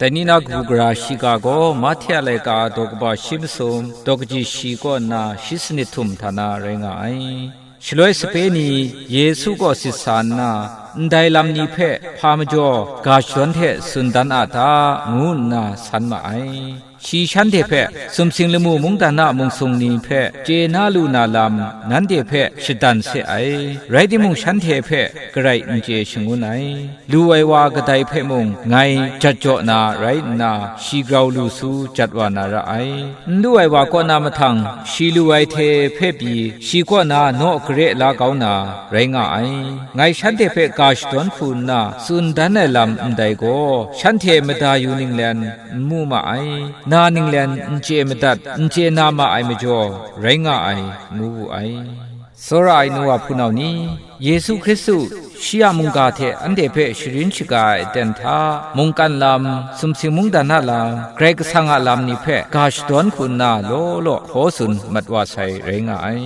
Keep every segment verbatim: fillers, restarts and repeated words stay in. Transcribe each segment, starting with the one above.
Dai ni na kabu gara shiga gaw Mahte a laika daw kaba shi masum, daw kaji shi kaw nna shi sanit htum hta na rai nga ai. Shaloi sape ni Yesu kaw sit sa nna, ndai lam ni hpe hpa majaw ga shadawn hte tsun dan a ta, ngu nna san ma ai. Shi shanhte hpe sumsing lamu mungdan a mungsung ni hpe chye na lu na lam nanhte hpe shadan se ai, rai timung, shanhte hpe garai n chye shangun ai. Lu ai wa kadai hpe mung ngai jat jaw na rai nna, shi grau lu su jat wa na ra ai. N lu ai wa kaw na mahtang, shi lu ai hte hpe pyi, shi kaw na naw gare la kau na rai nga ai. Ngai shanhte hpe ga shadawn hku nna tsun dan ai lam ndai gaw, shanhte mada yu ninglen n mu ma ai, na ninglen n chye madat, n chye na ma ai majaw, rai nga ai, ngu wu ai. Tsawra ai nu wa hpunau ni, Yesu Hkristu shi a mungga hte anhte hpe sharin shaga ai aten hta, mungkan lam, sumsing mungdan a lam, Karai Kasang a lam ni hpe ga shadawn hku nna law law hkaw tsun mat wa sai rai nga ai.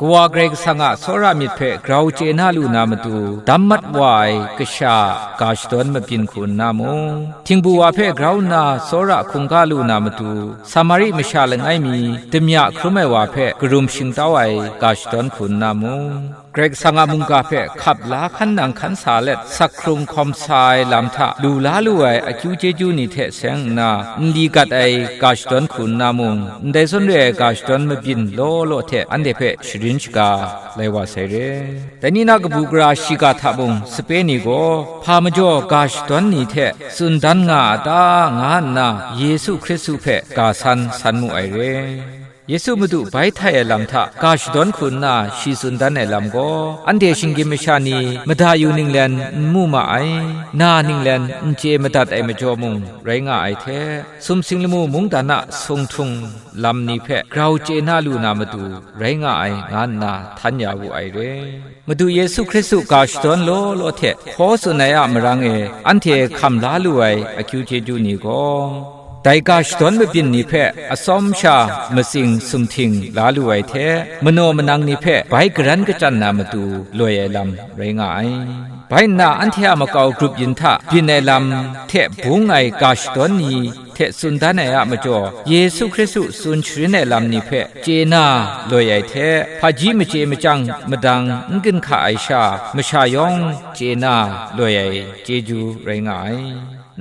Kawa Karai Kasang a tsawra myit hpe grau chye na lu na matu, dam mat wa ai kasha a ga shadawn mabyin hku nna mung, htingbu wa hpe grau nna tsawra hkungga lu na matu, Samari masha langai mi damya hkrum ai wa hpe karum shingtau ai ga shadawn hku nna mung, Karai Kasang a mungga hpe hkap la hkan nang hkan sa let, sak hkrung hkawm sa ai lam hta lu la lu ai akyu chyeju ni hte seng nna, nli gat ai ga shadawn hku nna mung, ndai zawn re ai ga shadawn mabyin law law hte anhte hpe sharin shaga lai wa sai re. Dai ni na kabu gara shiga hta mung sape ni gaw, hpa majaw ga shadawn ni hte tsun dan nga a ta, nga nna Yesu Hkristu hpe ga san san mu ai re. Yesu Madu bai htai ai lam hta ga shadawn hku nna shi tsun dan ai lam gaw, anhte shinggyim masha ni mada yu ninglen n mu ma ai, na ninglen n chye madat ai majaw mung rai nga ai hte, sumsing lamu mungdan a sung htung lam ni hpe grau chye na lu na matu rai nga ai, nga nna htan ya wu ai re. Madu Yesu Hkristu ga shadawn law law hte hkaw tsun ai a marang e, anhte hkam la lu ai akyu chyeju ni gaw, dai ga shadawn mabyin ni hpe atsawm sha matsing sumhting la lu ai hte, manaw manang ni hpe bai garan kachyan na matu loi ai lam rai nga ai. Bai nna, anhte a makau grup yin hta byin ai lam hte bung ai ga shadawn ni hte tsun dan ai a majaw, Yesu Hkristu tsun sharin ai lam ni hpe chye na loi ai hte, hpaji machye machyang madang n ginhka ai sha, masha yawng chye na loi ai chyeju rai nga ai.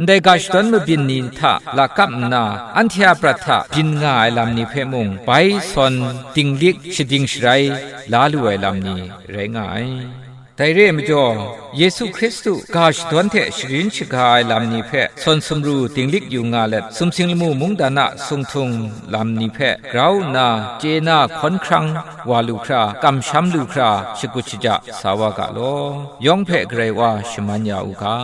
Ndai ga shadawn mabyin ni hta lakap nna, anhte a prat hta byin nga ai lam ni hpe mung bai sawn dinglik shading sharai la lu ai lam ni rai nga ai. Dai re ai majaw, Yesu Hkristu ga shadawn hte sharin shaga ai lam ni hpe sawn sumru dinglik yu nga let, sumsing lamu mungdan a sung htung lam ni hpe grau nna chye na hkawn hkrang wa lu hkra, kamsham lu hkra, shakut shaja sa wa ga law. Yawng hpe Karai wa shaman ya u ga.